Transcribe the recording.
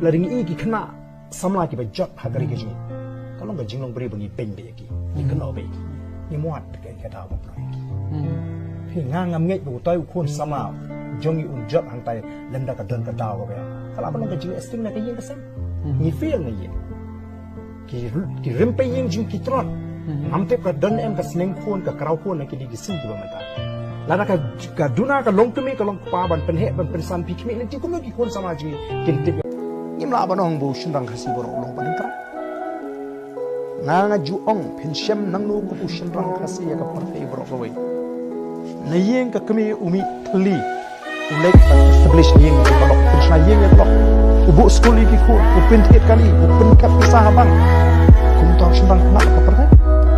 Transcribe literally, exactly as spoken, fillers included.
Lada ngi i ki khynnah samla kiba jot ha ka ri ka jong ngi, ka long ka jinglong briew ba ngi beiñ beit ïa ki, ngi kynnoh beit ïa ki, ngi mad ka, ka daw ba pynlong ïa ki. Phi, nga ngam ngeit ba utai u khun samla jong ngi un jot hangtai lymda ka don ka daw kaba ïa ka lah ban long ka jingeh sting na ka ïing ka sem. Ngi fail na ïing. Ki, ki rympei ïing jong ki trot. Ngam tip ka don em ka sneng khun, ka kraw khun na kine ki sngi kiba mynta. Lada ka, ka duna ka long kmie ka long kpa ban pynheh ban pynsan, phi khmih lynti kumno ki khun samla jong ngi kin tip. Ngim lah ban ong ba u shynrang Khasi baroh u long ba nyngkong. Nga nga ju ong, phin shem nangno kum u shynrang Khasi ïa ka pyrthei baroh kawei. Na ïing ka kmie u mih thylli, u leit ban establish ïing ïa ka lok, pynshna ïing ïa ka lok. U buh skul ïa ki khun, u pynthied kali, u pynkat pisa ha bank. Kumta u shynrang khynnah ka pyrthei.